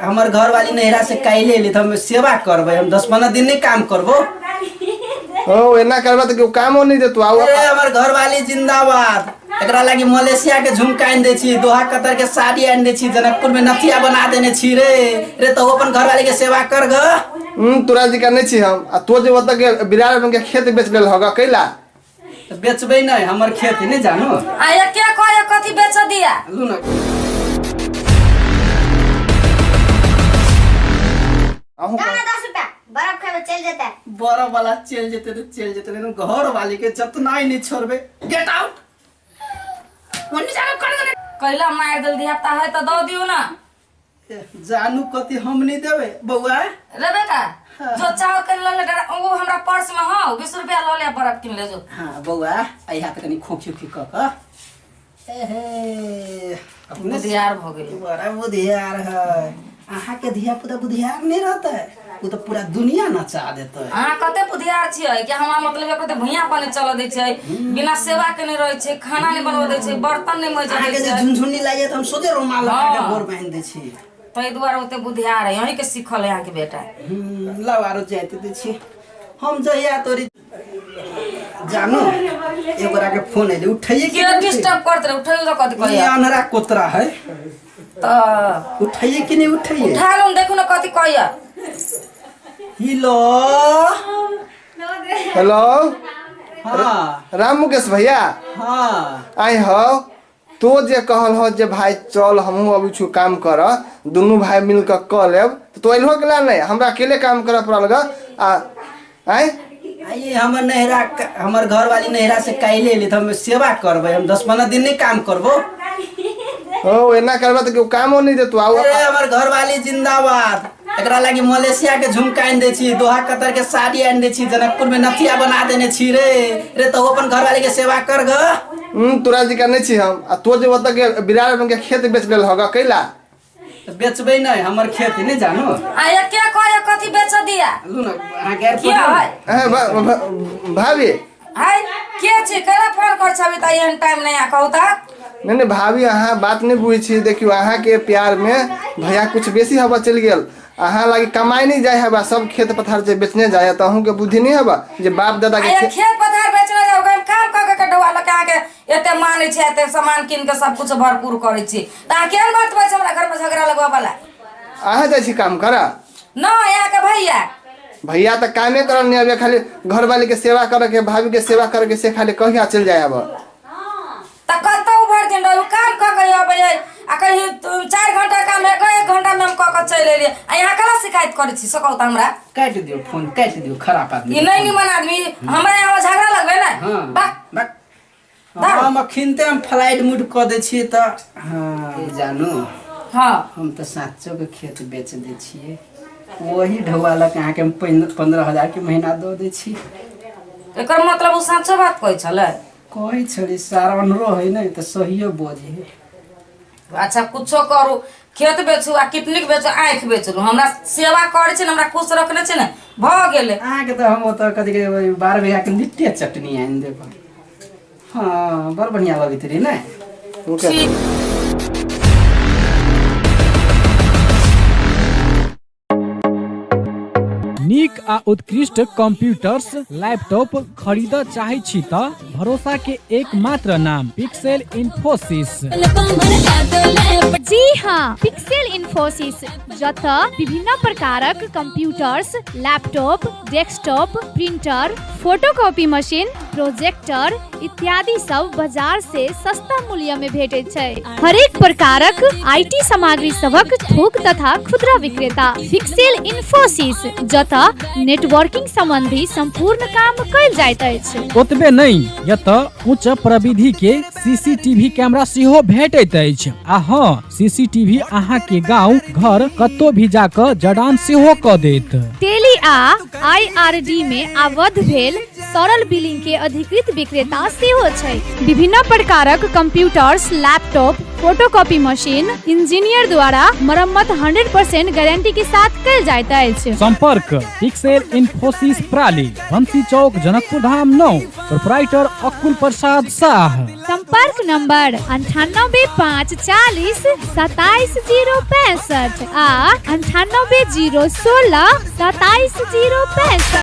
हमर घर वाली नैहरा से काल्हि एली तऽ हम सेवा करबै, हम 10-15 दिन नहि काम करबो। ओ एना करबा तऽ केओ कामो नहि देतो आउ। अरे हमर घर वाली जिंदाबाद। एकरा लागी मलेशिया के झुमका आनि दै छी, दोहा कतर के साड़ी आनि दै छी, जनकपुर में नथिया बना देने छी। रे रे, तो अपन घर वाली के सेवा कर ग। तोरा जी नहीं छी हम आ तो जे ओतऽ के बिरार के खेत बेच लेल होगा कैला? तऽ बेचबै नहि, हमर खेत है, नहि जानो। आ के कहे कथी बेच दिया? लू ना। अहूँ दाना 10 रुपया बर्फ खावे चल जेता। बरफ वाला चल जेते तऽ चल जेते, लेकिन घर वाली के जतना ही नहीं छोड़बे। गेट आउट, ओन्नी जाके कर दे। कैला मारि देल धिया पुता है तऽ दऽ दियौ ना। जानू कथी हम नहीं देबै बौआ। रे बेटा, जो चाहो कर ले ले। वो हमरा पर्स में हो 20 रुपया, लऽ ले, बर्फ किन ले जो। हाँ बौआ, अहिया तऽ कनि खोखी उखी कऽ कऽ एहे अपने बुधियार भऽ गेल। बड़ा बुधियार है। अहाँके धिया पुता बुधियार नहीं रहतै, ओ तऽ पूरा दुनिया नचा देतै। अहाँ कते बुधियार छियै कि हमरा मतलब कते भुइयाँ पानी चलऽ दै छै, बिना सेवा के नहि रहै छै, खाना नहि बनबऽ दै छै, बर्तन नहि मजऽ दै अहाँके जे छै। झुनझुन्नी लागि तऽ हम सोझे रुमाल लगा के गोर बान्हि दै छी। ताहि दुआरे ओते बुधियार है, अहीं के सीखल है अहाँके बेटा। लाउ, आरो जाइत दै छी हम जहिया तोरी जानू एगोरा के फोन एलै, उठैये के डिस्टर्ब करत रहे? उठैयो तऽ कथी ई कहैया? अनहरा कोतरा है। तऽ उठैये कि नहीं उठैये? उठा लू, देखू ने कथी कहैया। हेलो। हेलो। हाँ। राम मुकेश भैया। हाँ। आइ हो तो जे कहल हो जे भाई चल हमहूँ अबै छु काम कर, दुनू भाई मिल कऽ कऽ लेब, तऽ तो अइलहो केला नहि? हमरा अकेले काम करऽ पड़ल ग आ आँय। आइए हमर नैहरा, हमर घर वाली नैहरा से काल्हि एली तऽ हम सेवा करबै, हम 10-15 दिन नहि काम करबो। ओ एना करबा तऽ केओ कामो नहि देतो आउ। अरे हमर घर वाली जिंदाबाद। एकरा लागी मलेशिया के झुमका आनि दै छी, दोहा कतर के साड़ी आनि दै छी, जनकपुर में नथिया बना देने छी। रे रे, तो अपन घर वाली के सेवा कर ग। तोरा जी नहीं छी हम आ तो जे ओतऽ के बिरार के खेत बेच लेल होगा कैला? तऽ बेचबै नहि, हमर खेत है, नहि जानो। आ के कहे कथी बेच दिया? लू ना, अहाँके के है? ए, भाभी। है के छी? कैला फोन कर छबी त एहन टाइम नहीं आ कहू त? नहीं नहीं भाभी, अहाँ बात नहीं बुझै छी। देखियौ, अहाँके प्यार में भैया कुछ बेसी हवा चलि गेल। अहाँ लागी कमाइ नहीं जाय हवा, सब खेत पथार जे बेचने जाय, तऽ अहूँके बुद्धि नहीं हवा जे बाप दादा के आ खेत पथार बेचने जाओ, हम काम क के डोआ लके अहाँके एते मानै छै, एते सामान कीन के सब कुछ भरपूर करै छी, तऽ अहाँ केहन बात बाजै छी हमरा घर में झगड़ा लगवा वाला? अहाँ जाइ छी काम करऽ? न, अहाँके भैया। भैया तऽ कामे करऽ नहीं अबे, खाली घरवाली के सेवा करे के, भाभी के सेवा करे के, से खाली कहिया चलि जाय अब। तऽ कतौ भरि दिन रहू, काम कऽ के अबै है आ कहीं 4 घंटा काम है, 1 घंटा में हम कऽ के चलि एलियै, आ यहाँ कला शिकायत करै छी सकौ तऽ हमरा? काटि दियौ फोन, काटि दियौ, खराब आदमी। ई नहीं निमन आदमी, हमरा यहाँ झगड़ा लगबै ने। हाँ। वाह। बक। हम अखिनते हम फ्लाइट मूड कऽ दै छियै तऽ हाँ ए जानू। हाँ। हम तऽ साँचोके खेत बेच दै छियै, वही ढौआ लऽ कऽ अहाँके हम 15,000 के महीना दऽ दै छी। एकर मतलब ओ साँचो बात कहै छलै? कहै छली, सारा अनरो है ने तऽ सहिए बजै है। अच्छा, कुछो करू, खेत बेचू आ किडनी बेचू, आँखि बेचलू, हमरा सेवा करै छै ने, हमरा खुश रखने छै ने, भऽ गेलै। अहाँके तऽ हम ओतऽ कथी कहै 12 बीघाके लिट्टे चटनी आनि देब। हाँ, बड़ बढ़िआँ लगैत रहै ने। ठीक। नीक आ उत्कृष्ट कंप्यूटर्स, लैपटॉप खरीदऽ चाहै छी तऽ भरोसा के एकमात्र नाम पिक्सेल इन्फोसिस। जी हाँ, पिक्सेल इन्फोसिस, जतऽ विभिन्न प्रकारक computers, laptop, desktop, printer, photocopy machine, projector इत्यादि सब बाजार से सस्ता मूल्य में भेटैत छै। हरेक प्रकारक IT सामग्री सभक थोक तथा खुदरा विक्रेता पिक्सेल इन्फोसिस, जतऽ नेटवर्किंग संबंधी संपूर्ण काम कयल जाइत अछि। ओतबे नहि, एतऽ उच्च प्रविधि के सीसीटीवी कैमरा सेहो भेटैत अछि आ हँ, सीसीटीवी अहाँ के गांव घर कतौ भी जाकऽ जड़ान सेहो कऽ देत। टेली आ आईआरडी में आबद्ध भेल सरल बिलिंग के अधिकृत विक्रेता सेहो छै। विभिन्न प्रकारक computers, laptop, photocopy machine engineer द्वारा मरम्मत 100% गारंटी के साथ कयल जाइत अछि। संपर्क पिक्सेल इन्फोसिस प्राली, बंसी चौक, जनकपुर धाम 9, प्रोपराइटर अकुल प्रसाद शाह। संपर्क नंबर 98 5 40 27 0 65 आ 98 0 16 27 0 65।